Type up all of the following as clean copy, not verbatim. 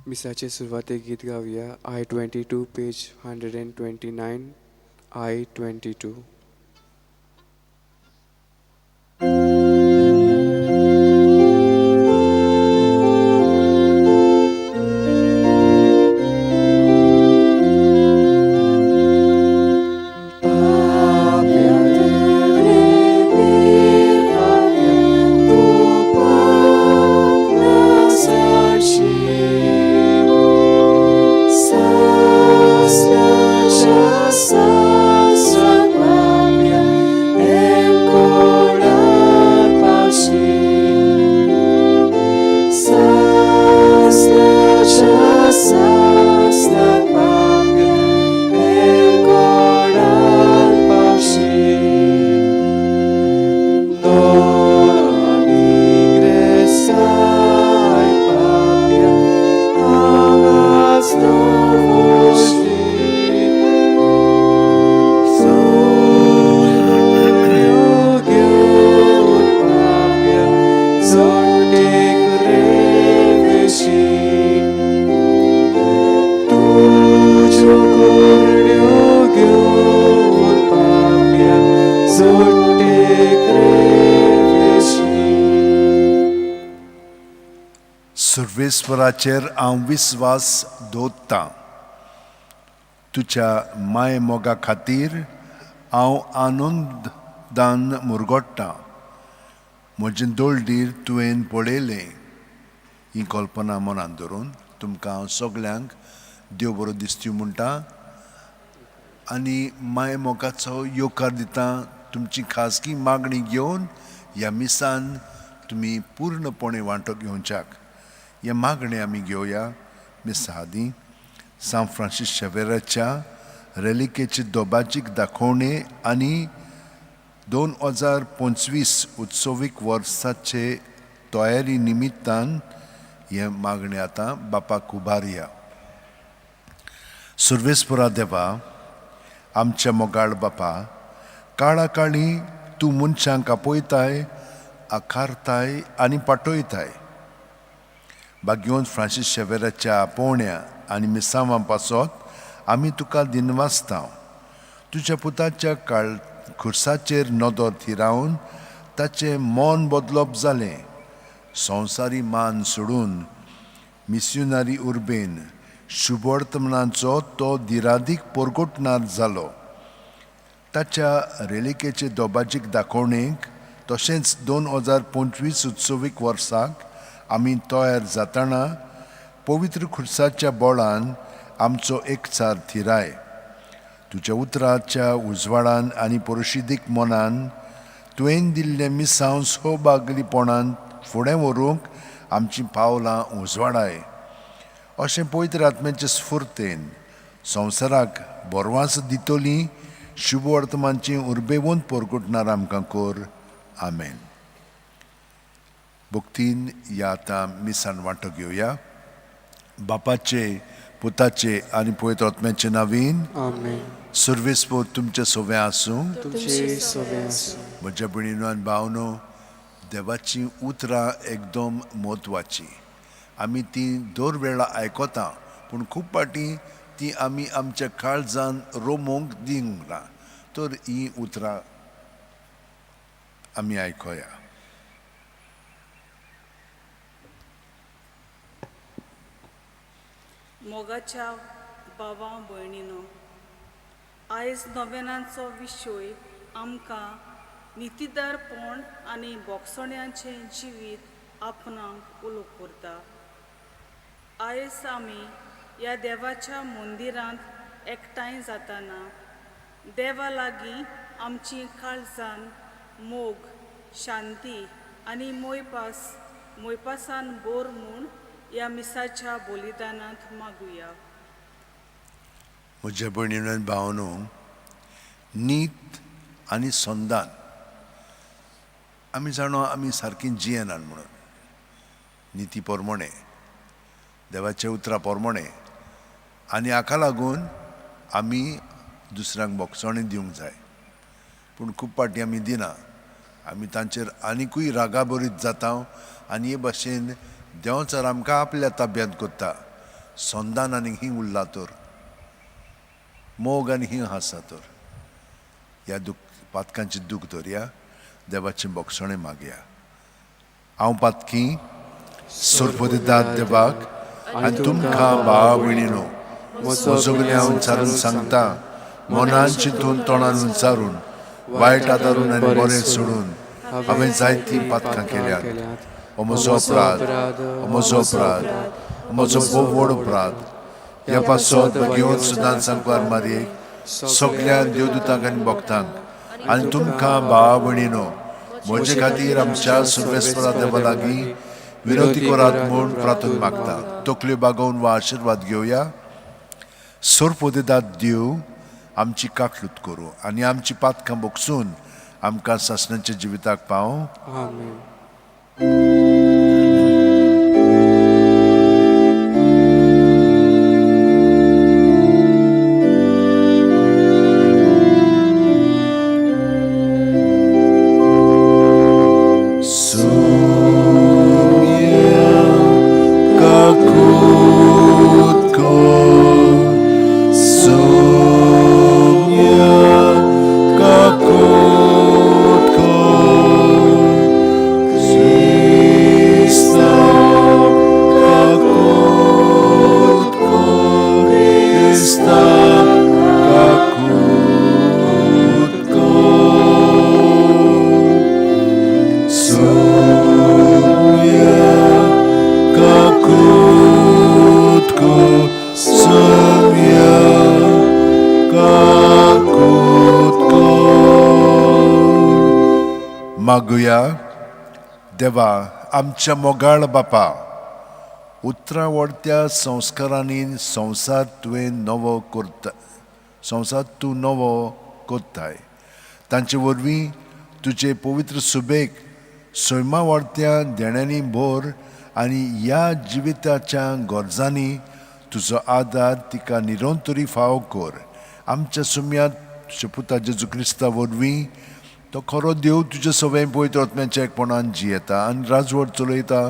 मिसाचे सुरवातेक गीत गावया. I 22 page 129, I 22. सर्वेस्वराचेर हांव विस्वास दवरतां. तुज्या माय मोगा खातीर हांव आनंदान मुरगोट्टां. म्हजें दोळदीर तुवें पळयलें. ही कल्पना मनांत धरून तुमकां हांव सगल्यांक देव बरो दिसती म्हणटा आनी माय मोगाचो येवकार दिता. तुमची खाजगी मागणी घेवन ह्या मिसान तुमी पूर्णपणे वांटो घेवच्याक हे मागणें आमी घेवया. मिसा आदीं सांत फ्रांसीस शेवेराच्या रेलिकेचे दोबाजीक दाखोवणे आनी 2025 उत्सवीक वर्साचे तयारी निमित्तान हें मागणें आतां बापाक उबारया. सर्वेस्परा देवा, आमच्या मोगाळ बापा, काळा काळी तूं मनशांक आपयताय, आकारताय आनी पाटयताय. भाग्यवंत फ्रांसीस शेवेराच्या आपोवण्या आनी मिसांवां पासत आमी तुका दिनवासता. तुज्या पुताच्या काळ खुर्साचेर नदर थिरावन ताचें मन बदलप जालें. संवसारी मान सोडून मिस्युनारी उर्बेन शुभवर्तमानाचो तो दिरादीक परगटणार जालो. ताच्या रेलिकेचे दोबाजीक दाखोवणेक तशेंच 2025 उत्सवीक वर्साक आमी तयार जातना पवित्र खुर्साच्या बळान आमचो एकचार थिराय. तुज्या उतराच्या उजवाडान आनी परिशिदीक मनान तुवें दिल्लें मिसांव सौभागलीपणान फुडें व्हरूंक आमचीं पावलां उजवाडाय. अशें पवित्र आत्म्याचे स्फुर्तेन संवसाराक बरवास दितली शुभवर्तमानची उर्बेवंत परगटणार आमकां कर. आमेन. भक्तीन या आतां मिसान वांटो घेवया. बापाचे, पुताचे आनी पवित्र आत्म्याचे नावीन. आमेन. सर्वेस्पोर तुमचे सोवे आसूं. तुमचे सोवे आसूं. म्हज्या भयणीनो आनी भावनो, देवाचीं उतरां एकदम म्हत्वाचीं. आमी तीं दर वेळा आयकता, पूण खूब फावटी ती आमी आमच्या काळजान रोमोंक दिवंक ना. तर हीं उतरां आमी आयकोया. मोगाच्या भावा भयणीनो, आयज नोवेनांचो विशय आमकां नितीदारपण आनी बोगसण्याचें जिवीत आपणाक उलो करता. आयज आमी ह्या देवाच्या मंदिरांत एकठांय जाताना देवा लागीं आमची काळजान मोग, शांती आनी मोयपासान बोर म्हूण ह्या मिसाच्या बलिदानांत मागुया. म्हज्या भयणीनो आनी भावनो, नीत आनी संदान आमी जाणो आमी सारकी जियेनात म्हणून. निती पोरमोणें, देवाच्या उतरां पोरमोणें आनी हाका लागून आमी दुसऱ्यांक बोगसणें दिवंक जाय. पूण खूब फावटी आमी दिना. आमी तांचेर आनिकूय रागाबरीत जाता आनी हे भाशेन देंवचार आमकां आपल्या ताब्यांत करता. संदान आनी ही उरला तर, मोग आनी ही आसा तर, ह्या दुख पातकांची दूख धरया, देवाचें बोगसणें मागया. हांव पातकी सोरपोदेदाद देवाक आनी तुमकां भाव भयणीनो म्हजो गुन्यांव उच्चारून सांगता, मनान चिंतून तोंडान उच्चारून वायट आदारून आनी बरें सोडून हांवें जायतीं पातकां केल्यात. हो म्हजो अपराध, हो म्हजो अपराध, हो म्हजो भोव व्हड अपराध. ह्या पासत घेवन सुदान सांगपार मारयेक सगळ्या देवदूतांक आनी भक्तांक आनी तुमकां भाव भयणीनो म्हजे खातीर आमच्या सर्वेस्परा देवा लागीं विनवती करात म्हूण प्रार्थना मागता. तकल्यो बागोवन वा आशिर्वाद घेवया. सोरपोदेदाद देव आमची काकलूत करूं आनी आमची पातकां बोगसून आमकां सासणाच्या जिविताक पावं. आमेन. मागुया. देवा आमच्या मोगाळ बापा, उतरां वडत्या संस्कारांनी संवसार तुवें नवो करता, संवसार तूं नवो करताय. तांचे वरवीं तुजे पवित्र सुबेक सैमा वाडत्या देण्यांनी भर आनी ह्या जिविताच्या गरजांनी तुजो आदार तिका निरंतरी फावो कर. आमच्या सुम्यांत तुज्या पुता जेजू क्रिस्ता वरवीं तो खरो देव तुज्या सवंय पवित्र आत्म्याच्या एकपणान जियेता आनी राजवट चलयता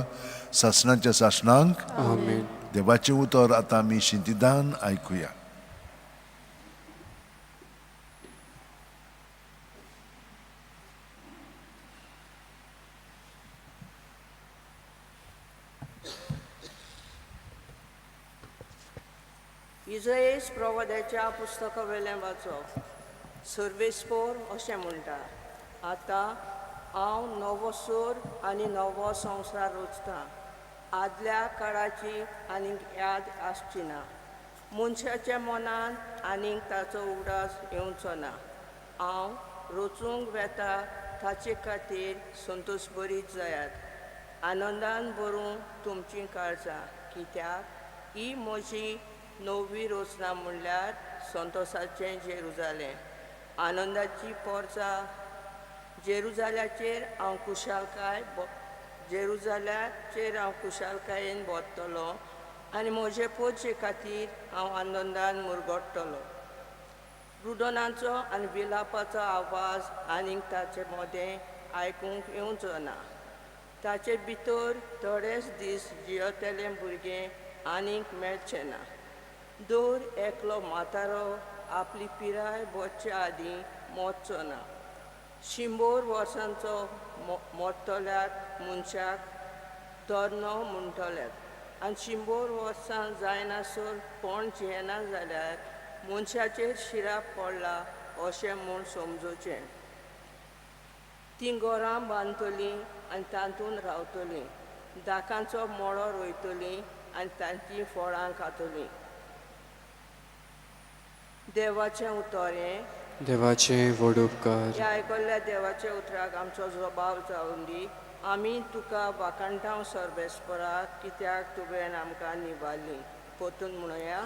सासणाच्या सासणांक. आमेन. देवाचें उतर आतां आमी शिंतिदान आयकुया. इजयेस प्रवाद्याच्या पुस्तका वेल्यान वाचप. सर्वेस्पोर अशें म्हणटा, आतां हांव नवो सोर आनी नवो संवसार रचतां. आदल्या काळाची आनीक याद आसची ना, मनशाच्या मनान आनीक ताचो उगडास येवचो ना. हांव रचूंक वेता ताचे खातीर संतोश बरीत जायात, आनंदान भरूं तुमचीं काळजां, कित्याक ही म्हजी नवी रचना म्हणल्यार संतोसाचें जेरुजालें, आनंदाची पोरसां. जेरुजाल्याचेर हांव खुशालकाय जेरुजाल्याचेर हांव खुशालकायेन भोंवतलो आनी म्हजे पोरचे खातीर हांव आनंदान मुरगडटलो. रुदनाचो आनी विलापाचो आवाज आनीक ताचे मदें आयकूंक येवचो ना. ताचे भितर थोडेच दीस जियेतलें भुरगें आनीक मेळचें ना. दर एकलो म्हातारो आपली पिराय भरचे आदीं मरचो ना. 100 वर्सांचो मरतल्याक मनशाक तरणो म्हणटल्यात आनी 100 वर्सां जायनासर कोण जियेना जाल्यार मनशाचेर शिराप पडला अशें म्हूण समजूचें. तीं घरां बांदतलीं आनी तातूंत रावतलीं, दाकांचो मळो रोयतलीं आनी तांचीं फळां खातलीं. देवाचें उतर हें. देवाचें व्हड उपकार. ह्या आयकल्ल्या देवाच्या उतराक आमचो जबाब जावन दी. आमी तुका वाखाणटांव सर्वेस्परा, कित्याक तुवें आमकां निवारली. परतून म्हणुया,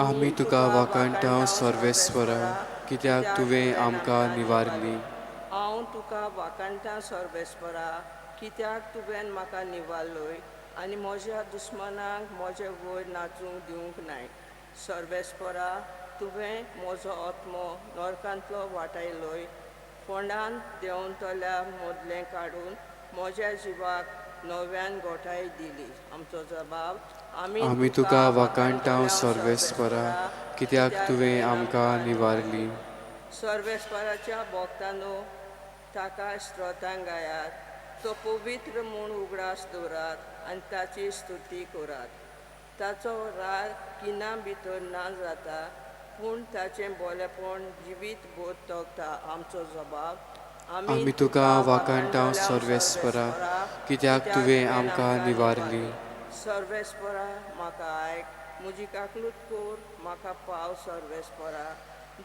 आमी तुका वाखाणटांव सर्वेस्परा, कित्याक तुवें आमकां निवारली. हांव तुका वाखाणटां सर्वेस्परा, कित्याक तुवें म्हाका निवारलोय आनी म्हज्या दुस्मानांक म्हजे वयर नाचूंक दिवंक नाय. सर्वेस्परा, तुवें म्हजो आत्मो नरकांतलो वाटायलोय, फोंडान देंवतल्या मदलें काडून म्हज्या जिवाक नव्यान गोठाय दिली. आमचो जबाब, आमी तुका वाखाणटांव सर्वेस्परा, कित्याक तुवें आमकां निवारली. सर्वेस्पराच्या भक्तांनो, ताका स्तोत्रां गायात, तो पवित्र म्हूण उगडास दवरात आनी ताची स्तुती करात. ताचो राग किना भितर ना जाता, पूण ताचें बोलेपण जिवीत बोध तगता. आमचो जबाब, आमी तुका वाखाणटांव सर्वेस्परा, कित्याक तुवें आमकां निवारली. सर्वेस्परा, म्हाका आयक, म्हजी काकलूत कर, म्हाका पाव. सर्वेस्परा,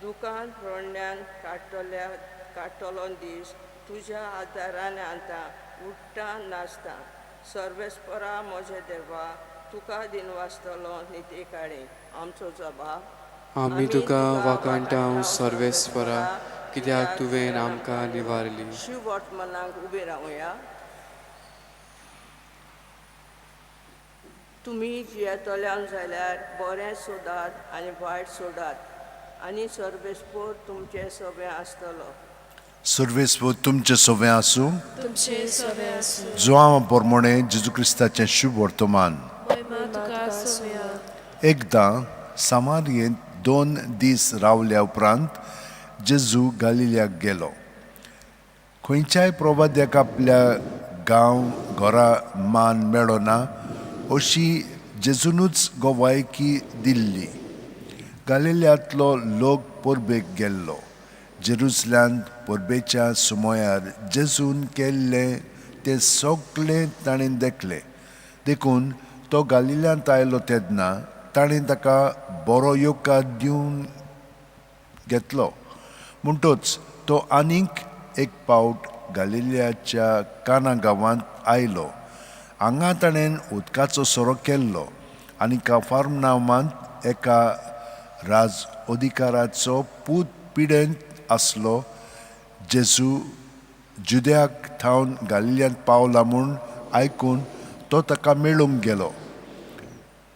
दुकान रडण्यान काडटलो दीस तुज्या आदारान आतां उठ्ठा नाचता. सर्वेस्परा म्हज्या देवा, तुका दिनवासतलो निती काडे. आमचो जबाब, आमी तुका वाखाणटांव सर्वेस्परा, कित्याक तुवें आमकां निवारली. शिव वर्तमानाक उबें रावया. तुमी जियेतल्यान जाल्यार बरें सोदात आनी वायट सोडात, आनी सर्वेस्पोर तुमचें सगळें आसतलो. सर्वेस्पोर तुमचें सगळें आसूं. तुमचें सगळें आसूं. जुआंव पोरमोणे जेजू क्रिस्ताचें शुभ वर्तमान. महिमा तुका सोम्या. एकदां सामारियेंत 2 दीस रावल्या उपरांत जेजू गालिल्याक गेलो. खंयच्याय प्रवाद्याक आपल्या गांव घरा मान मेळो ना अशी जेजूनूच गवायकी दिल्ली. गालिल्यांतलो लोक परबेक गेल्लो. जेरुसल्यांत परबेच्या सुमयार जेजून केल्लें तें सगळें ताणें देखलें. देखून तो गालिल्यांत आयलो तेन्ना ताणें ताका बरो येवकार दिवन घेतलो. म्हणटच तो आनीक एक पावट गालिल्याच्या काना गांवांत आयलो. हांगा ताणें उदकाचो सोरो केल्लो आनी काफार्नामांत एका राज अधिकाराचो पूत पिडेंत आसलो. जेजू जुद्याक थावन गालिल्यांत पावला म्हूण आयकून तो ताका मेळूंक गेलो.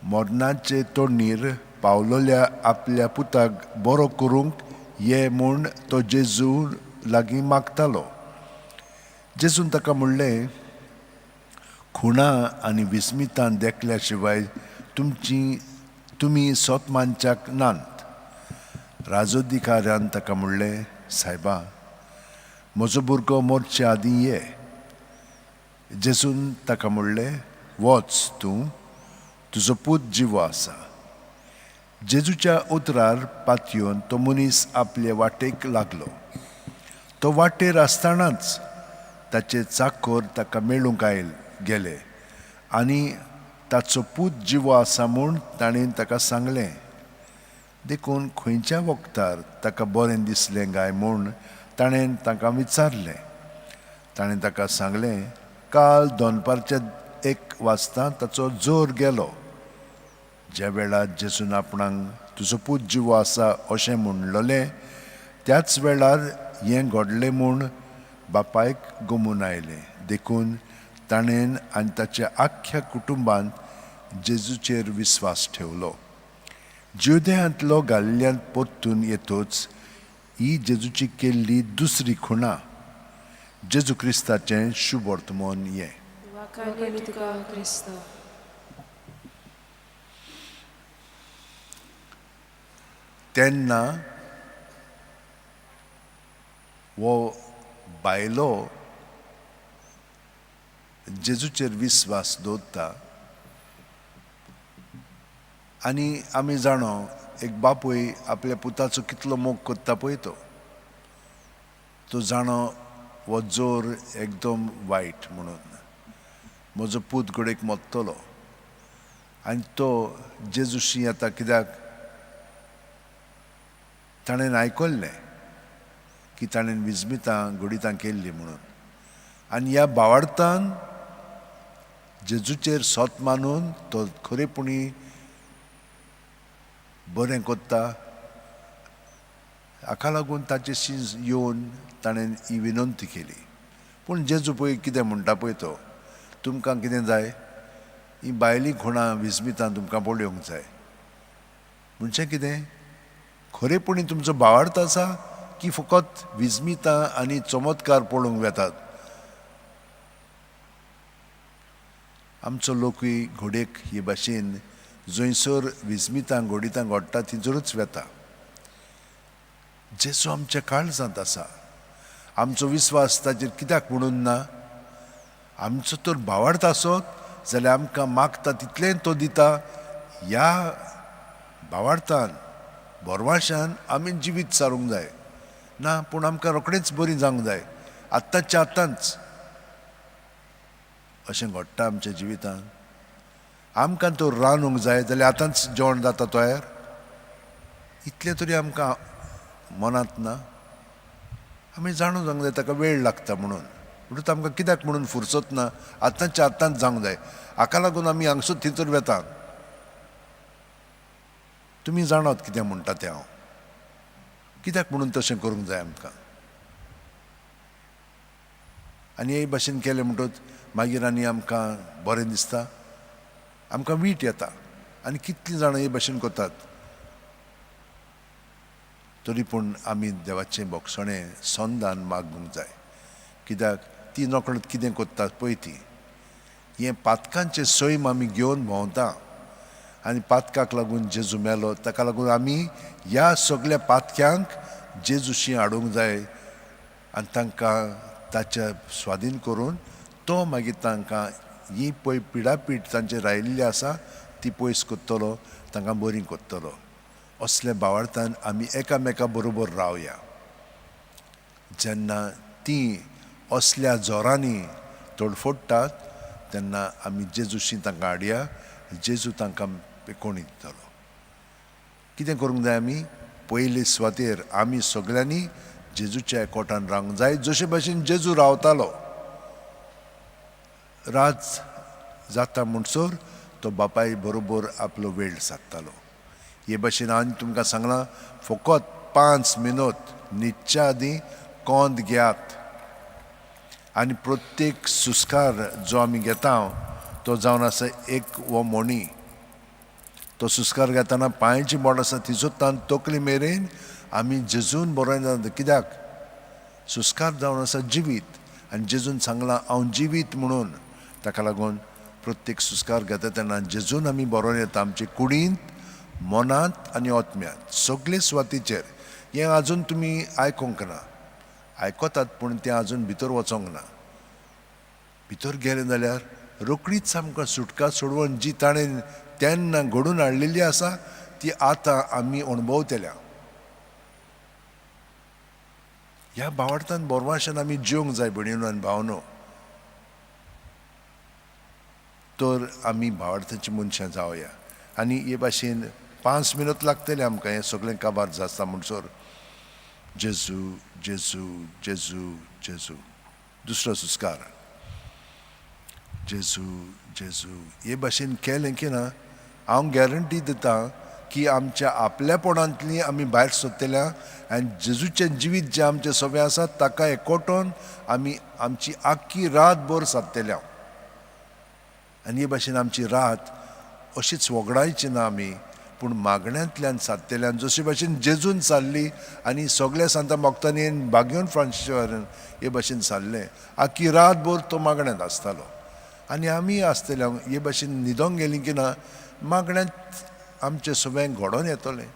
मरणाचे तोडणीर पावलोल्या आपल्या पुताक बरो करूंक ये म्हूण तो जेजू लागीं मागतालो. जेजून ताका म्हणलें, खुणा आनी विस्मितान देखल्या शिवाय तुमी सत मानच्याक नात. राजोधिकाऱ्यान ताका म्हणलें, सायबा, म्हजो भुरगो मरचे आदीं ये. जेजून ताका म्हणलें, वच तूं, तुजो पूत जिवो आसा. जेजूच्या उतरार पातयेवन तो मनीस आपले वाटेक लागलो. तो वाटेर आसतनाच ताचे चाकोर ताका मेळूंक आयल गेले आनी ताचो पूत जिवो आसा म्हूण ताणें ताका सांगलें. देखून खंयच्या वखदार ताका बरें दिसलें काय म्हूण ताणें ताका विचारलें. ताणें ताका सांगलें, काल दनपारच्या 1 वाजता ताचो जोर गेलो. ज्या वेळार जेजून आपणाक तुजो पूत जिवो आसा अशें म्हणलेलें त्याच वेळार हें घडलें म्हूण बापायक गमून आयलें. देखून ताणें आनी ताच्या आख्ख्या कुटुंबान जेजूचेर विस्वास ठेवलो. ज्युदेयांतलो गालिल्यांत परतून येतच ही जेजूची केल्ली दुसरी खुणा. जेजू क्रिस्ताचें शुभ वर्तमान हें. तेन्ना हो बायलो जेजूचेर विस्वास दवरता आनी आमी जाणो एक बापूय आपल्या पुताचो कितलो मोग करता पळय तो. तो जाणो हो जोर एकदम वायट म्हणून म्हजो पूत घडयेक मरतलो आनी तो जेजूशी येता कित्याक ताणें आयकल्लें की ताणें विस्मितां घडितां केल्लीं म्हणून. आनी ह्या भावार्थान जेजूचेर सत मानून तो खरेपणी बरें करता. हाका लागून ताचेशी येवन ताणें ही विनंती केली. पूण जेजू पळय कितें म्हणटा पळय तो, तुमकां कितें जाय? ही बायली खुणां विस्मितां तुमकां पळोवंक जाय. म्हणजे कितें खरेपणी तुमचो भावार्थ आसा की फकत विस्मितां आनी चमत्कार पळोवंक वेतात? आमचो लोकूय घोडयेक हे भाशेन जंयसर विस्मितां घोडितां घडटा थंयसरूच वेता. जेजू आमच्या काळजांत आसा. आमचो विस्वास ताचेर कित्याक म्हणून ना? आमचो तर भावार्थ आसत जाल्यार आमकां मागता तितलें तो दिता. ह्या भावार्थान भरवाशान आमी जिवीत सारूंक जाय ना, पूण आमकां रोखडेंच बरी जावंक जाय, आत्तांच्या आत्तांच. अशें घडटा आमच्या जिवितांत. आमकां तो रांदूंक जाय जाल्यार आतांच जेवण जाता तयार, इतलें तरी आमकां मनांत ना. आमी जाणून जावंक जाय ताका वेळ लागता म्हणून, म्हणून आमकां कित्याक म्हणून फुरसत ना, आतांच्या आतांच जावंक जाय. हाका लागून आमी हांगसर थंयसर वेता. तुमी जाणात कितें म्हणटा तें हांव, कित्याक म्हणून तशें करूंक जाय आमकां. आनी हे भाशेन केलें म्हणटच मागीर आनी आमकां बरें दिसता, आमकां वीट येता. आनी कितलीं जाणां हे भाशेन करतात. तरी पूण आमी देवाचें भोगसणें संदान मागूंक जाय, कित्याक ती नकळत कितें करतात पळय ती. हें पातकांचें सैम आमी घेवन भोंवता आनी पातकाक लागून जेजू मेलो, ताका लागून आमी ह्या सगल्या पातक्यांक जेजूशी हाडूंक जाय आनी तांकां ताच्या स्वाधीन करून तो मागीर तांकां ही पळय पिडापीड तांचेर रायिल्ली आसा ती पयस करतलो, तांकां बरी करतलो. असल्या भावार्थान आमी एकामेका बरोबर रावया. जेन्ना ती असल्या जोरांनी तोडफोडटात तेन्ना आमी जेजूशी तांकां हाडया, जेजू तांकां पेकोणी दितलो. कितें करूंक जाय आमी? पयले सुवातेर आमी सगल्यांनी जेजूच्या एकवटान रावंक जाय, जशे भाशेन जेजू रावतालो. रात जाता म्हणसर तो बापाय बरोबर आपलो वेळ सादतालो. हे भाशेन हांवें तुमकां सांगलां, फकत 5 मिनट न्हिदच्या आदीं कोंद घेयात आनी प्रत्येक सुस्कार जो आमी घेता तो जावन आसा एक हो म्हणी. तो सुस्कार घेतना पांयची बोट आसा तिचो तान तकली मेरेन आमी जेजून बरोवन जाता. कित्याक सुस्कार जावन आसा जिवीत, आनी जेजून सांगलां हांव जिवीत म्हणून. ताका लागून प्रत्येक सुस्कार घेता तेन्ना जेजून आमी बरोवन येता आमचे कुडींत, मनांत आनी आत्म्यांत, सगळे सुवातीचेर. हें आजून तुमी आयकूंक ना, आयकतात पूण तें आजून भितर वचोंक ना. भितर गेलें जाल्यार रोखडीच आमकां सुटका सोडवण जी ताणें तेन्ना घडून हाडलेली आसा ती आतां आमी अणभवतल्या. ह्या भावार्थान बोरवाशान आमी जिवंक जाय भयणीनो आनी भावनो, तर आमी भावार्थाची मनशां जावया. आनी हे भाशेन 5 मिनट लागतले आमकां हें सगळें काबार जाता म्हणसर. जेजू जेजू जेजू जेजू. दुसरो सुस्कार जेजू जेजू. हे भाशेन केलें की ना, हांव गॅरंटी दिता की आमच्या आपल्यापणांतली आमी भायर सोदतल्या आनी जेजूचें जिवीत जें आमचें सगळें आसा ताका एकवटोन आमी आमची आख्खी रातभर सादतल्या. आनी हे भाशेन आमची रात अशीच वगडायची ना आमी, पूण मागण्यांतल्यान सादतल्यान जशे भाशेन जेजून सारली आनी सगल्या सांता भक्तांनी बागयोन फ्रांसिस्कान हे भाशेन सारलें. आख्खी रातभर तो मागण्यांत आसतालो आनी आमी आसतले हे भाशेन न्हिदोंक गेलीं की ना, मागण्यांत आमचें सगळें घडोवन येतलें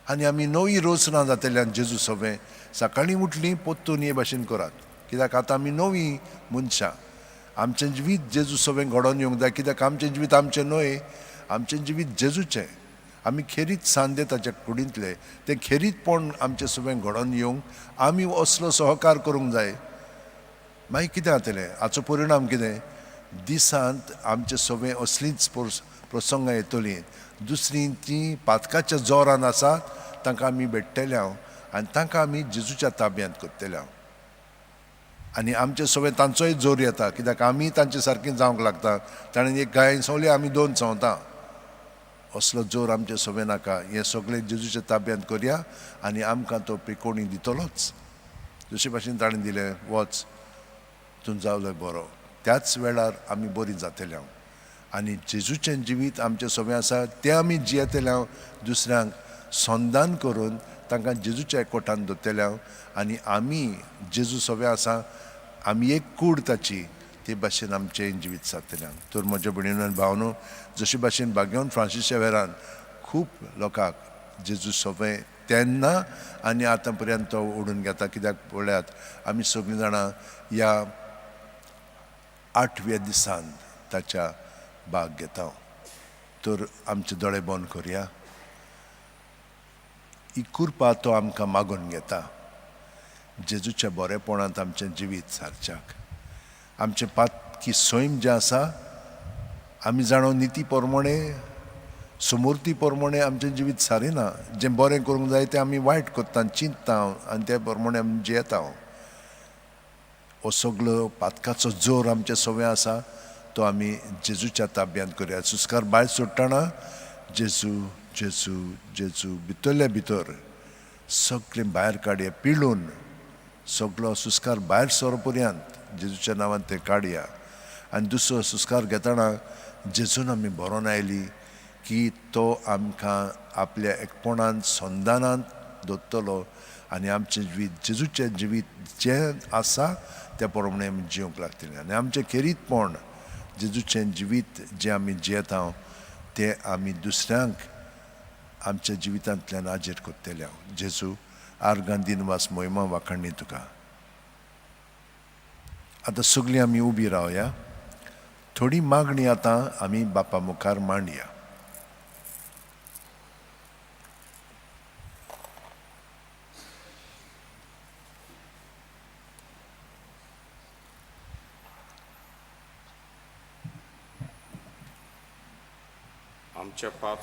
आनी आमी नवी रचना जातली. आनी जेजू सगळें सकाळीं उठलीं पोत्तून हे भाशेन करात, कित्याक आतां आमी नवी मनशां. आमचें जिवीत जेजू सगळें घडोवन येवंक जाय, कित्याक आमचें जिवीत आमचें न्हय, आमचें जिवीत जेजूचें. आमी खेरीत सांदे ताच्या कुडींतले, तें खेरीतपण आमचें सगळें घडोवन येवंक आमी असलो सहकार करूंक जाय. मागीर कितें जातलें, हाचो परिणाम कितें? दिसांत आमचें सगळें असलींच प्रसंगां येतलीं. दुसरीं तीं पातकाच्या जोरान आसात तांकां आमी भेट्टले हांव आनी तांकां आमी जेजूच्या ताब्यांत करतले हांव. आनी आमचें सगळें तांचोय जोर येता, कित्याक आमी तांचे सारकें जावंक लागता. ताणें एक गायन संवली, आमी 2 संवता. असलो जोर आमचें सगळें नाका. हें सगळें जेजूच्या ताब्यांत करया आनी आमकां तो पेकोणी दितलोच, जशे भाशेन ताणें दिलें, वच तूं जावलो बरो. त्याच वेळार आमी बरीं जातले हांव आनी जेजूचें जिवीत आमचें सगळें आसा तें आमी जियेतले हांव, दुसऱ्यांक संदान करून तांकां जेजूच्या एकवटान दवरतले हांव. आनी आमी जेजू सगळें आसा, आमी एक कूड ताची, ते भाशेन आमचें जिवीत सारतलें. तर म्हज्या भयणीन आनी भावनो, जशे भाशेन भाग्यवंत फ्रांसीस शेवेरान खूब लोकांक जेजू सोंपें तेन्ना आनी आतां पर्यंत तो ओडून घेता. कित्याक पळयात, आमी सगळीं जाणां ह्या आठव्या दिसान ताच्या भाग घेता. तर आमचे दोळे बंद करया. ही कृपा तो आमकां मागून घेता जेजूच्या बरेपणांत आमचें जिवीत सारच्याक. आमचें पातकी सैम जें आसा, आमी जाणो निती प्रमाणे समूर्ती प्रमाणे आमचें जिवीत सारिना. जें बरें करूंक जाय तें आमी वायट करता, चिंतता आनी त्या प्रमाणे आमी जियेता. हो सगलो पातकाचो जोर आमचे सवय आसा, तो आमी जेजूच्या ताब्यांत करया. सुस्कार भायर सोडटना जेजू जेजू जेजू भितरल्या भितर सगळें भायर काडया, पिळून सगलो सुस्कार भायर सर पर्यंत जेजूच्या नांवान तें काडया. आनी दुसरो सुस्कार घेतना जेजून आमी बरोवन आयली की तो आमकां आपल्या एकपणान संदानांत दवरतलो आनी आमचें जिवीत जेजूचें जिवीत जें आसा त्या प्रमाणे आमी जिवंक लागतलें. आनी आमचें खेरीतपण जेजूचें जिवीत जें आमी जियेता तें आमी दुसऱ्यांक आमच्या जिवितांतल्यान आजेर करतले. जेजू आर्गां दिनवास मोहिमा वाखाणणी तुका. आतां सगळीं आमी उबी रावया. थोडी मागणी आतां आमी बापा मुखार मांडया. आमच्या पाप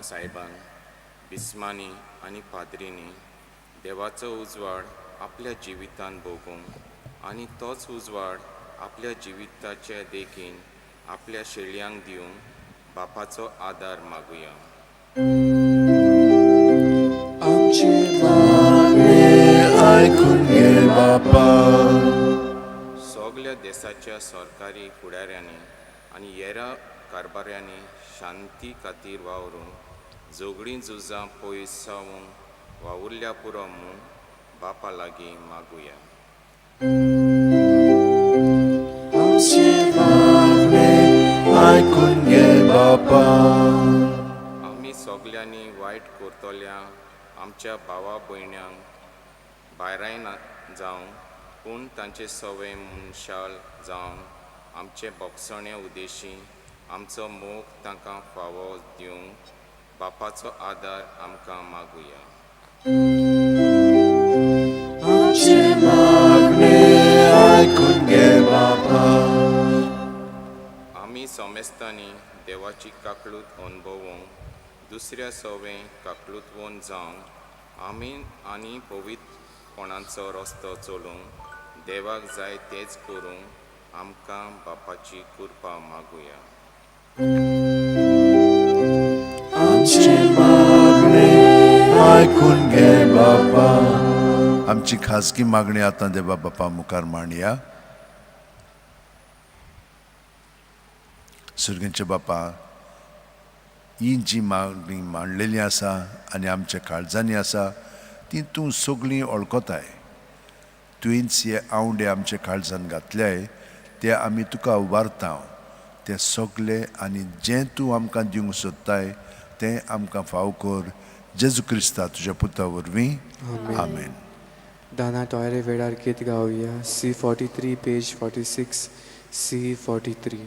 साहेबान, बिस्मांनी आनी पाद्रींनी देवाचो उजवाड आपल्या जिवितांत भोगूंक आनी तोच उजवाड आपल्या जिविताचे देखीन आपल्या शेळयांक दिवंक बापाचो आदार मागुया. आमचें मागणें आयकून घे बापा. सगल्या देशाच्या सरकारी फुडाऱ्यांनी आनी हेर कारभाऱ्यांनी शांती खातीर वावरूंक, झगडीं झुजां पयसावंक वावुरल्या पुरो म्हूण बापा लागीं मागुया. आमचें मागणें आयकून घे बापा. आमी सगल्यांनी वायट करतल्या आमच्या भावा भयण्यांक भायरायना जावं, पूण तांचे सवे मनशाल जावन आमचे भोगसणे उद्देशी आमचो मोग तांकां फावो दिवंक बापाचो आदार आमकां मागुया. आमचें मागणें आयकून घे बापा. आमी समेस्तांनी देवाची काकळूत अणभवूंक, दुसऱ्या सवे काकळूतवंत जावंक आमी आनी पवित्रपणाचो रस्तो चलूंक देवाक जाय तेच करूंक आमकां बापाची कृपा मागुया. आमचें मागणें आयकून घे बापा. आमची खाजगी मागणी आतां देवा बापा मुखार मांडया. सुर्गेंचे बापा, ही जी मागणी मांडलेली आसा आनी आमच्या काळजांनी आसा ती तूं सगळीं वळखताय. तुवेंच हे आवंडे आमच्या काळजान घातल्याय ते आमी तुका उबारता. ते सगळे आनी जें तूं आमकां दिवंक सोदताय तें आमकां फाव कर. जेजू क्रिस्ता तुज्या पुता वरवीं, आमेन. दाना तोयरे वेळार गीत गावया. C43 page 46, C43.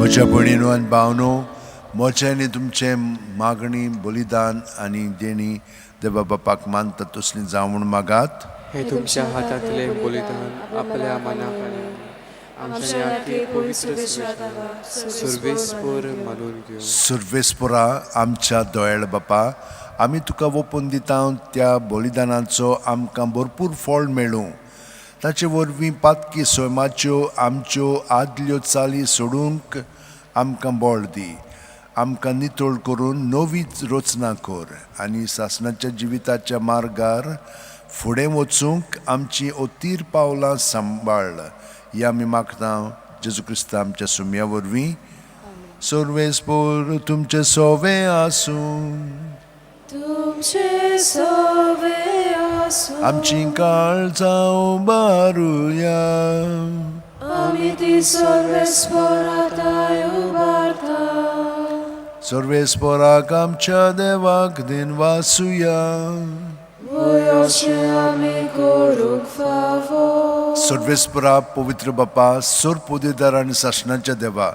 म्हज्या भयणीनो आनी भावनो, म्हजें आनी तुमचें मागणी बलिदान आनी देणी देवा बापाक मानता तसली जावं म्हूण मागात. हे तुमच्या हातांतले बलिदान आपल्या मनाक आनी आमच्या पवित्र सर्वेस्पर मानून घेवं. सर्वेस्परा आमच्या दोयाळ बापा, आमी तुका ओपून दिता त्या बलिदानाचो आमकां भरपूर फळ मेळूं. ताचे वरवीं पातकी सैमाच्यो आमच्यो आदल्यो चाली सोडूंक आमकां बळ दी. आमकां नितळ करून नवी रचना कर आनी सासणाच्या जिविताच्या मार्गार फुडें वचूंक आमची अतीर पावलां सांबाळ. ही आमी मागता जेजू क्रिस्ता आमच्या सुम्या वरवीं. सर्वेस्पर तुमचें सोवे आसूं. तुमचे सोवे आसूं. आमची काळजां उबारुया. आमी ती सर्वेस्पराताय उबारता. सर्वेस्पराक आमच्या देवाक दिनवासुया. वय अशें आमी करूंक फावो. सर्वेस्परा पवित्र बापा, सर्व पदवीदार आनी सासणाच्या देवा,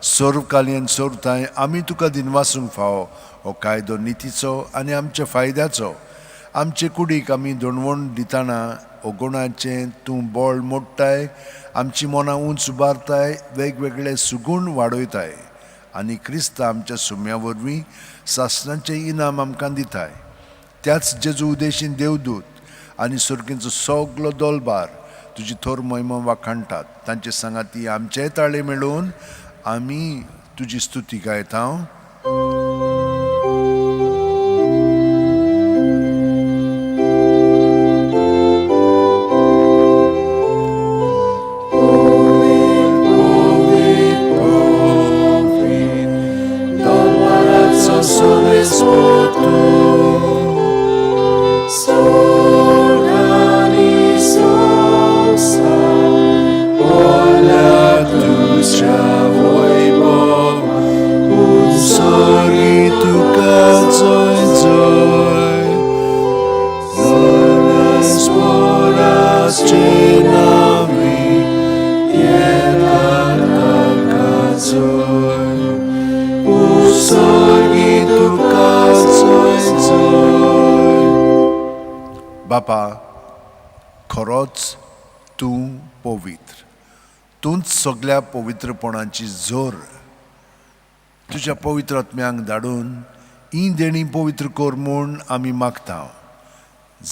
सर्व काली आनी सर्व थांय आमी तुका दिनवासूंक फावो. हो कायदो नितीचो आनी आमच्या फायद्याचो. आमचे कुडीक आमी दणवण दितना अगुणाचें तूं बळ मोडटाय, आमची मनां उंच उबारताय, वेगवेगळे सुगूण वाडयताय आनी क्रिस्त आमच्या सुम्या वरवीं सासणाचें इनाम आमकां दिताय. त्याच जेजू उदेशीन देवदूत आनी सर्गींचो सगलो दोलबार तुजी थोर महिमा वाखाणटात. तांचे सांगाती आमचेय ताळे मेळून आमी तुजी स्तुती गायता. बापा, खरोच तूं पवित्र, तूंच सगळ्या पवित्रपणाची जोर. तुज्या पवित्र आत्म्यांक धाडून ही देणी पवित्र कर म्हूण आमी मागता.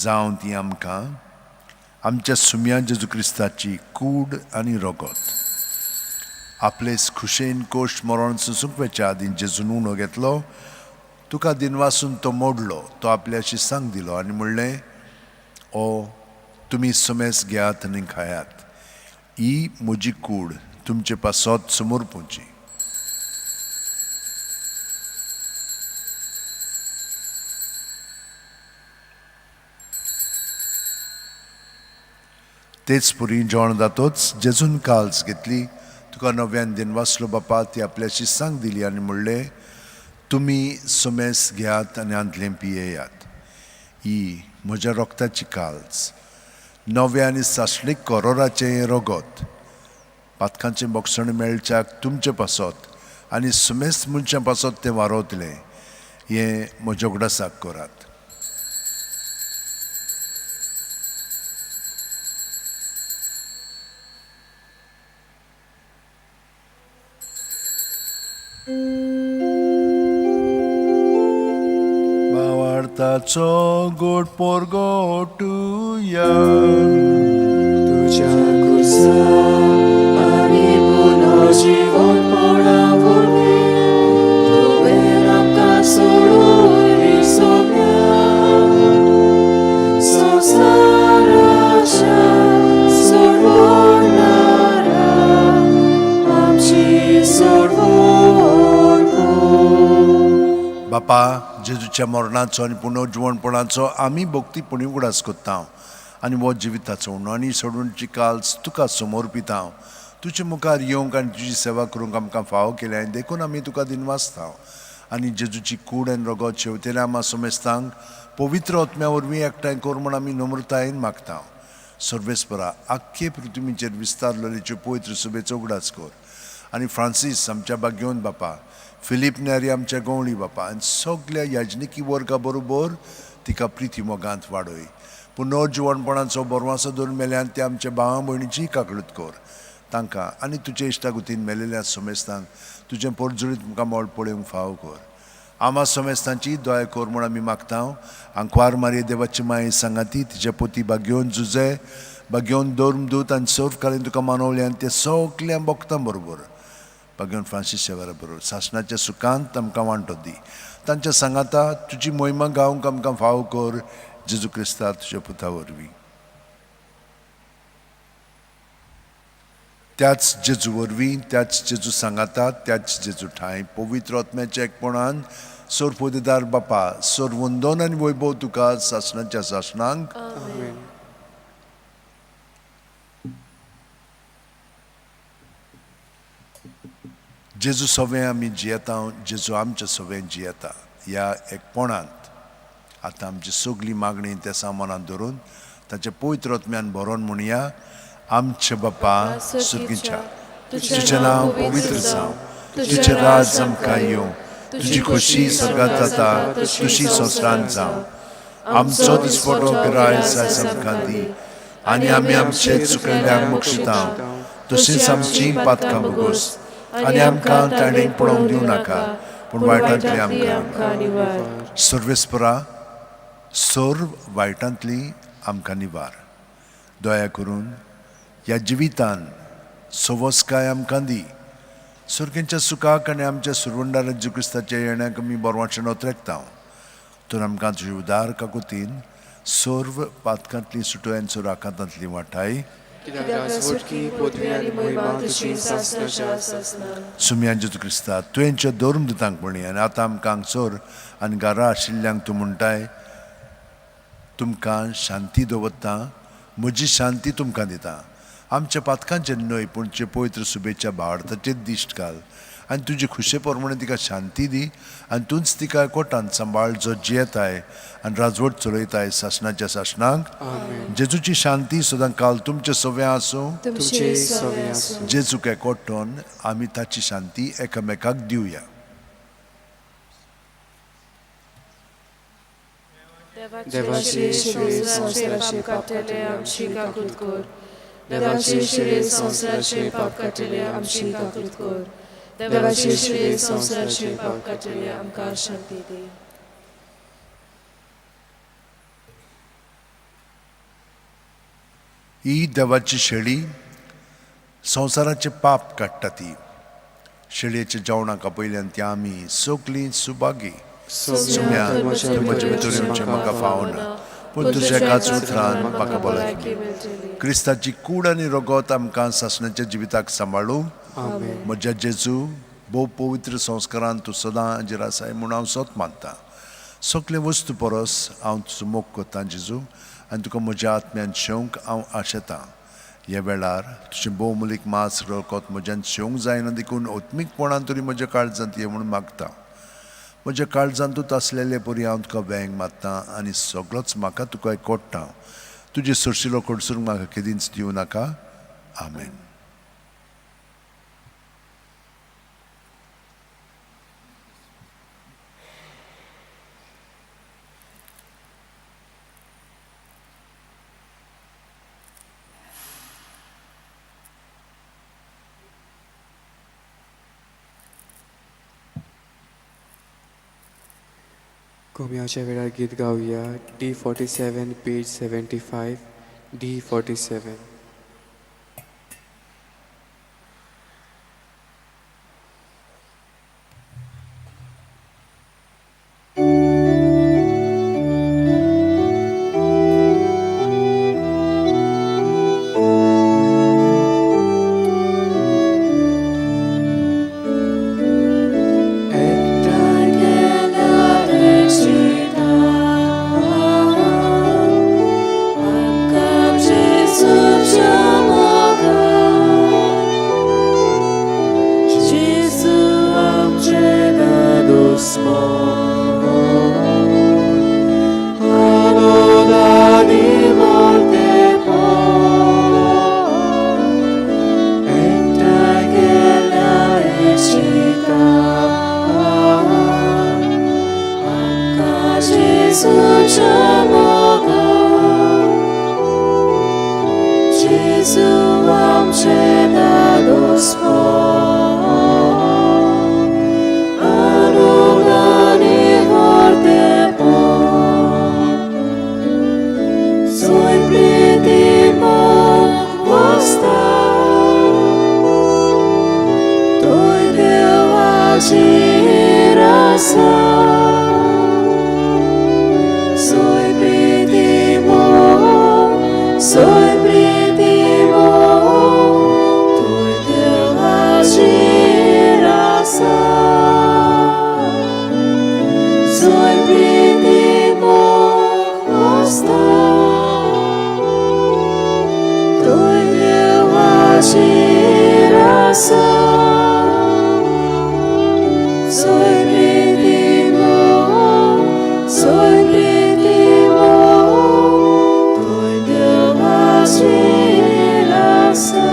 जावं ती आमकां आमच्या सुम्या जेजू क्रिस्ताची कूड आनी रगत. आपलेच खुशेन कोश मरण सोसूंक वचच्या आदीं जेजून उणो घेतलो, तुका दिनवासून तो मोडलो, तो आपल्याशी सांग दिलो आनी म्हणलें, ओ तुमी समेस घेयात आनी खायात, ही म्हजी कूड तुमचे पासत समर्पूची. तेच पुरी जेवण जातोच जेजून काल्स घेतली, तुका नव्यान दिनवासलो बापा, ती आपल्याशी सांग दिली आनी म्हणलें, तुमी समेस घेयात आनी आंतलें पियेयात, ही म्हज्या रोगताची काल्स, नव्या आनी सासणीक करोराचें हें रगत, पातकांचें बोगसण मेळच्याक तुमचे पासत आनी समेस्त मनशां पासत तें वारवतलें, हें म्हज्या उगडासाक करात. भावार्थाचो गोड पोरगोटुया. तुज्या कुसा आनी पुनर्जीवनपणा वरवीं तुवें आमकां सोडून सोम्या संवसाराच्या सोडवणारा आमची सोडवण कर. बापा, जेजूच्या मरणाचो आनी पुनर्जिवणपणाचो आमी भक्ती पुणी उगडास करता आनी हो जिविताचो उणो आनी सोडूनची काल्स तुका समर्पिता. तुजे मुखार येवंक आनी तुजी सेवा करूंक आमकां फावो केल्या आनी देखून आमी तुका दिनवासता. आनी जेजूची कूड आनी रगत शेवतेल्या आमा समेस्तांक पवित्र आत्म्या वरवीं एकठांय कर म्हूण आमी नम्रतायेन मागता. सर्वेस्परा, आख्खे पृथ्वीचेर विस्तारलेलेच्यो पवित्र सभेचो उगडास कर आनी फ्रांसीस आमच्या बागेवन बापा, फिलीप नेरी आमच्या गवळी बापा आनी सगल्या याजनिकी वर्गा बरोबर तिका प्रिती मोगांत वाडय. पुनर्जिवणपणाचो बरवासो धरून मेल्यान ते आमच्या भावा भयणीची काकळूत कर. तांकां आनी तुजे इश्टागुतीन मेलेल्या समेस्तांक तुजें पोरजुळीत मुखामळ पळोवंक फावो कर. आमा समेस्तांची दया कर म्हूण आमी मागता. आंकवार मारये देवाची माये सांगाती तिच्या पोती बागेवन जुजे बागेवन धर्मदूत आनी सर्वकालीन तुका मानवल्यान ते सगल्या भक्तां बरोबर बागेवन फ्रांसीस शेवारा बरोबर सासणाच्या सुखांत आमकां वांटो दी. तांच्या सांगाता तुजी मोहिमा गावंक आमकां फावो कर. जेजू क्रिस्ता तुज्या पुता वरवीं. त्याच जेजू वरवीं, त्याच जेजू सांगाता, त्याच जेजू ठांय पवित्र आत्म्याच्या एकपणान सोरपोदेदार बापा सोर वंदन आनी वैभव तुका सासणाच्या सासणांक. आमेन. जेजू सवें आमी जियेता, जेजू आमच्या सवें जियेता ह्या एकपणांत आतां आमची सगळी मागणी त्या सामानान धरून ताच्या पवित्र आत्म्यान भरोन म्हणया. आमचे बापा सुर्गीच्या, तुजें नांव पवित्र जावं, तुजें राज आमकां येवं, तुजी खोशी स्वर्गांत जाता तशी संवसारांत जावं. आमचो दिसपटो गिरायस आयज आमकां दी आनी आमी आमचे चुकयल्ल्यांक मोक्षिता तशींच आमची पातकां भोगोस आनी आमकां ताणें पळोवंक दिवं नाका पूण वायटांतली आमकां निवार. सर्वेस्परा सर्व वायटांतली आमकां निवार. दया करून ह्या जिवितान सवसकाय आमकां दी. सुर्गेंच्या सुखाक आनी आमच्या सुरवंडार जेजू क्रिस्ताच्या येण्याक आमी बरवाचें नोत्रेकता. तर आमकां तुजे उदार काकुतीन सर्व पातकांतली सुटोय आनी सर्व आकांतांतली वाटाय. सुमया जेजू क्रिस्ता तुवेंच्या धर्मदुतांक म्हणी आनी आतां आमकां हांगसर आनी घरा आशिल्ल्यांक तूं म्हणटाय, तुमकां शांती दवरता, म्हजी शांती तुमकां दिता. आमच्या पातकांचेर न्हय पूण तुजे पवित्र सुबेच्या भावार्थाचेर दिश्ट घाल आनी तुजी खुशे प्रमाणे तिका शांती दी आनी तूंच तिका कोटान सांबाळ जो जियेताय आनी राजवट चलयताय सासणाच्या सासणांक. जेजूची शांती सदां काल तुमचे सवें आसूं. तुमचे सवें आसूं. जेजूक एकवटून आमी ताची शांती एकामेकाक दिवया. देवाचे शिरे संवसाराचे पाप काडटले आमची काकूत कर. देवाचे शिरे संवसाराचे पाप काडटले आमची काकूत कर. देवाचे शिरे संवसाराचे पाप काडटले आमकां शांती दी. ही देवाची शेळी संवसाराचे पाप काडटा. ती शेळयेच्या जेवणाक आपयल्यान ती आमी सगळीं सुभागी. सुम्या तूं म्हजे भितर येवचें म्हाका फावना पूण तुज्या एकाच उतरान म्हाका भलायकी मेळटली. क्रिस्ताची कूड आनी रगत आमकां सासणाच्या जिविताक सांबाळूं. म्हज्या जेजू भोव पवित्र संस्कारान तूं सदां हाजेर आसाय म्हूण हांव सत मानता. सगळे वस्तू परस हांव तुजो मोग करतां जेजू आनी तुका म्हज्या आत्म्यान शेवंक हांव आशेतां. ह्या वेळार तुजें भोवमुलीक मास रगत म्हज्यान शेवंक जायना देखून आत्मीकपणान तरी म्हज्या काळजांत ये म्हूण मागता. म्हज्या काळजांतूच आसलेले परी हांव तुका वेंग मारता आनी सगळोच म्हाका तुका एकवट्टा. तुजे सरशिलो कडसून म्हाका केदींच दिवं नाका. आमेन. कोम्याच्या वेळार गीत गावया. D47 page 75. D47. हाजीर आसा. Soy प्रीती मोग, soy प्रीती मोग, तूं देव हाजीर आसा. Soy प्रीती मोग आसता, तूं देव हाजीर आसा. Soy प्रीती मोग, soy प्रीती मोग, तूं देव हाजीर आसा.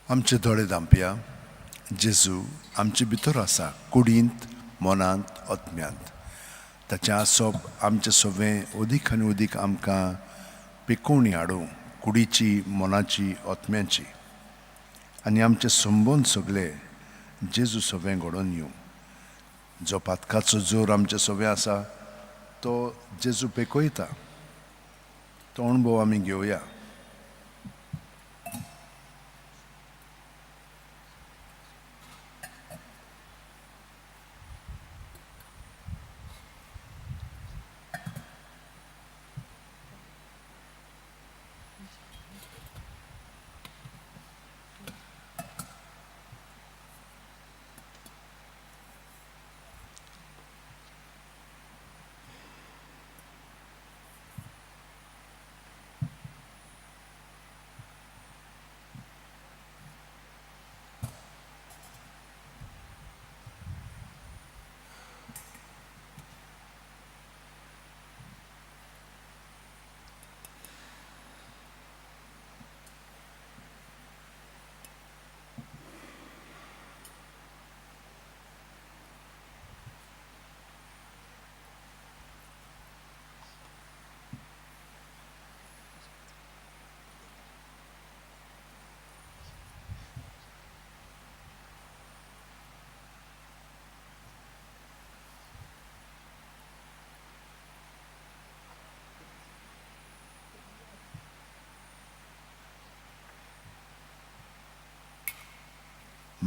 आमचे दोळे धांपया. जेजू आमचे भितर आसा, कुडींत, मनांत, आत्म्यांत. ताचें आसप आमचें सगळें अदीक आनी अदीक आमकां पिकोवणी हाडूं, कुडीची, मनाची, आत्म्याची, आनी आमचे संबंद सगळे जेजू सगळें घडोवन येवं. जो पातकाचो जोर आमचे सगळें आसा तो जेजू पेकयता, तो अणभव आमी घेवया.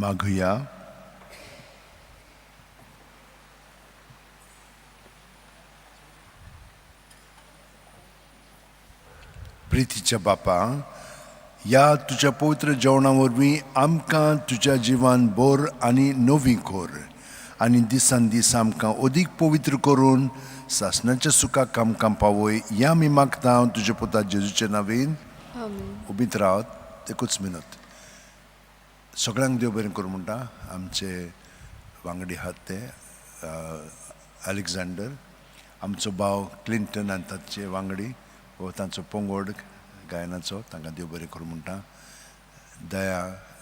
मागुया. प्रितीच्या बापा, ह्या तुज्या पवित्र जेवणा वरवीं आमकां तुज्या जिवान बोर आनी नवी कोर आनी दिसान दीस आमकां अदीक पवित्र करून सासणाच्या सुखाक आमकां पावय, ह्या आमी मागता तुज्या पुता जेजूचे नांवेन. उबीत रावत एकूच मिनत. सगळ्यांक देव बरें करूं म्हणटा. आमचे वांगडी आहात ते अलेक्झांडर, आमचो भाव क्लिंटन आनी ताचे वांगडी हो तांचो पंगड गायनाचो, तांकां देव बरें करूं म्हणटा. दया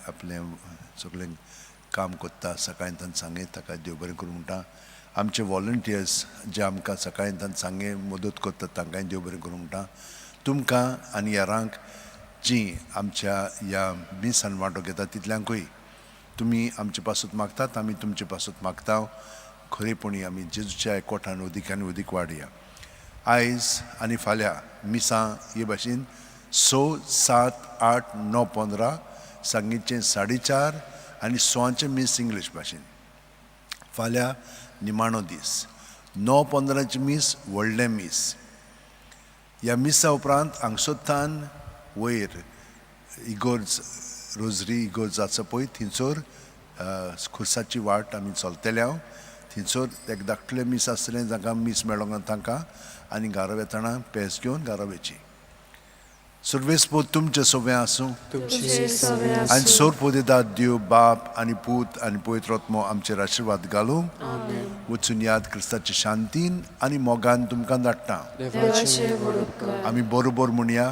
आपलें सगळें काम करता सकाळीं तांकां सांगे, ताका देव बरें करूं म्हणटा. आमचे वॉलंटियर्स जे आमकां सकाळीं तांकां सांगे मदत करतात तांकांय देव बरें करूं म्हणटा. तुमकां आनी हेरांक जी आमच्या ह्या मिसान वांटो घेता तितल्यांकूय तुमी आमचे पासून मागतात, आमी तुमचे पासून मागता. खरेपणी आमी जेजूच्या एकवटान अदीक आनी अदीक वाडया. आयज आनी फाल्यां मिसां हे भाशेन 6, 7, 8, 9, 15, सांगीचें 4:30 आनी 6 मीस इंग्लीश भाशेन. फाल्यां निमाणो दीस, 9:15 मीस, व्हडलें मीस. ह्या मिसा उपरांत हांगसोत्तान वयर इगोर्ज, रोजरी इगोर्ज आसा पळय थंयसर खुर्साची वाट आमी चलतले हांव. थंयसर एक धाकटुलें मीस आसतलें, जांकां मीस मेळोंक ना तांकां, आनी घरा वेतना पेज घेवन घरा वयची. सर्वेस्पोत तुमचें सगळें आसूं. तुमचे सवे आनी आसूं. सोरपोदेदाद देव बाप आनी पूत आनी पवित्र आत्मो आमचेर आशिर्वाद घालूं. वचून याद क्रिस्ताचे शांतीन आनी मोगान तुमकां धाडटा. देवाचे व्हड उपकार. आमी बरोबर म्हणया,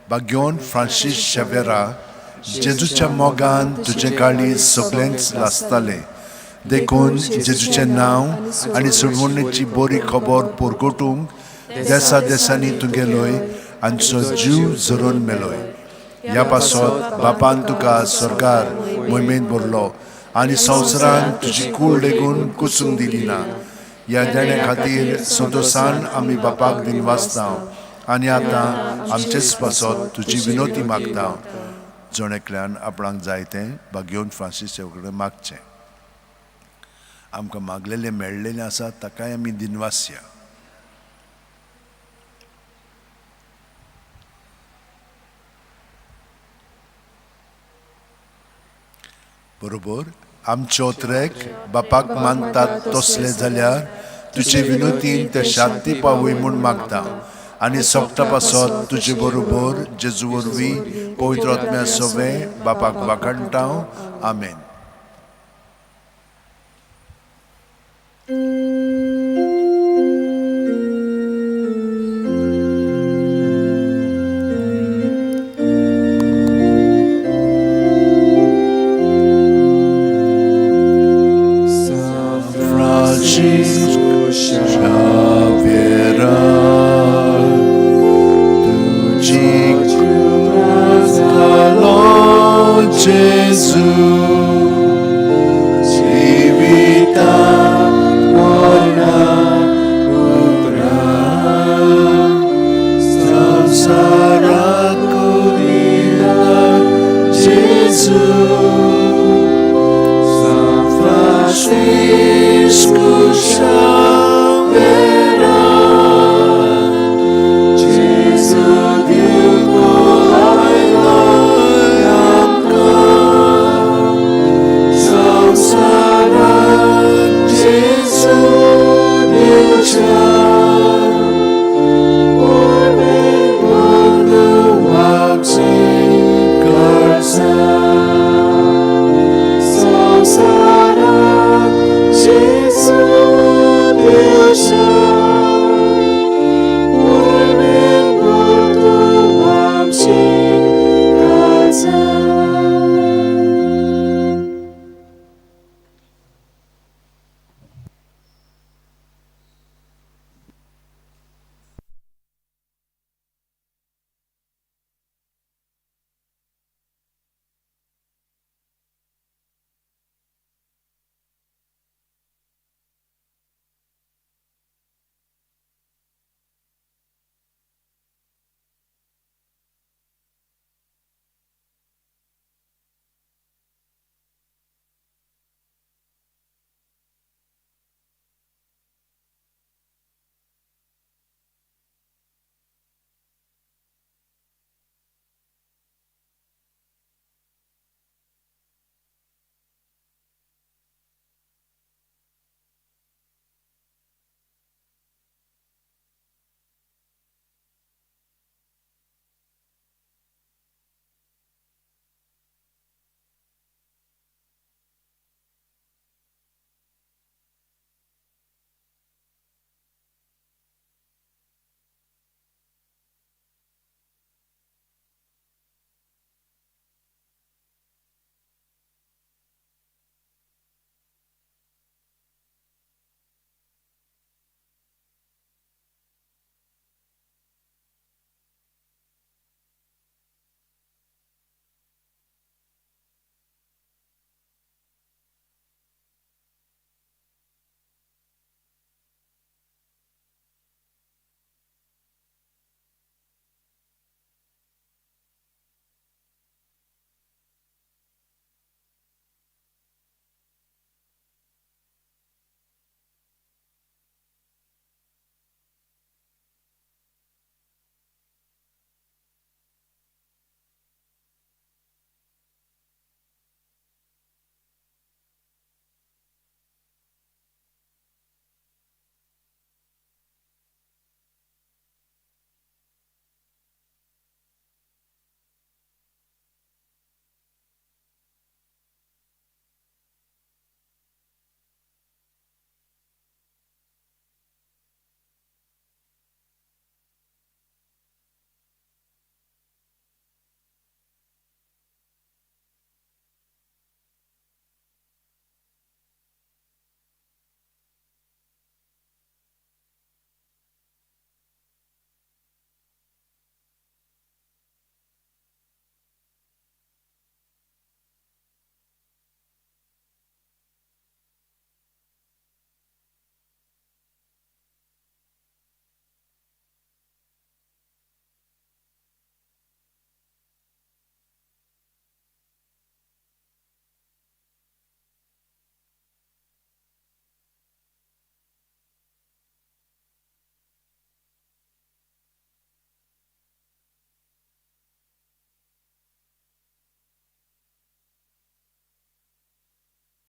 भाग्योन फ्रांसीस शेवेरा, जेजूच्या मोगान तुजें काळीज सगळेंच लासतालें, देखून जेजूचें नांव आनी सोडवणेची बरी खबर परगटूंक देसा देसांनी तूं गेलोय आनी तुजो जीव झरोवन मेलोय. ह्या पासत बापान तुका सरकार मोहिमेंत भरलो आनी संवसारान तुजी कूळ लेगून कुसूंक दिली ना. ह्या देण्या खातीर संतोशान आमी बापाक दिनवासता आनी आतां आमचेच पासत तुजी विनोती मागता. जण एकल्यान आपणाक जाय तें भाग्योन फ्रांसीस कडेन मागचें. आमकां मागलेलें मेळ्ळेलें आसा ताकाय आमी दिनवासया. बरोबर आमचे ट्रेक बापाक मानतात तसले जाल्यार तुजे विनोतीन ते शांती पावय म्हूण मागता आनी सोगटा पासत तुजे बरोबर जेजू वरवीं पवित्र आत्म्या सवें बापाक वाखाणटा. आमेन.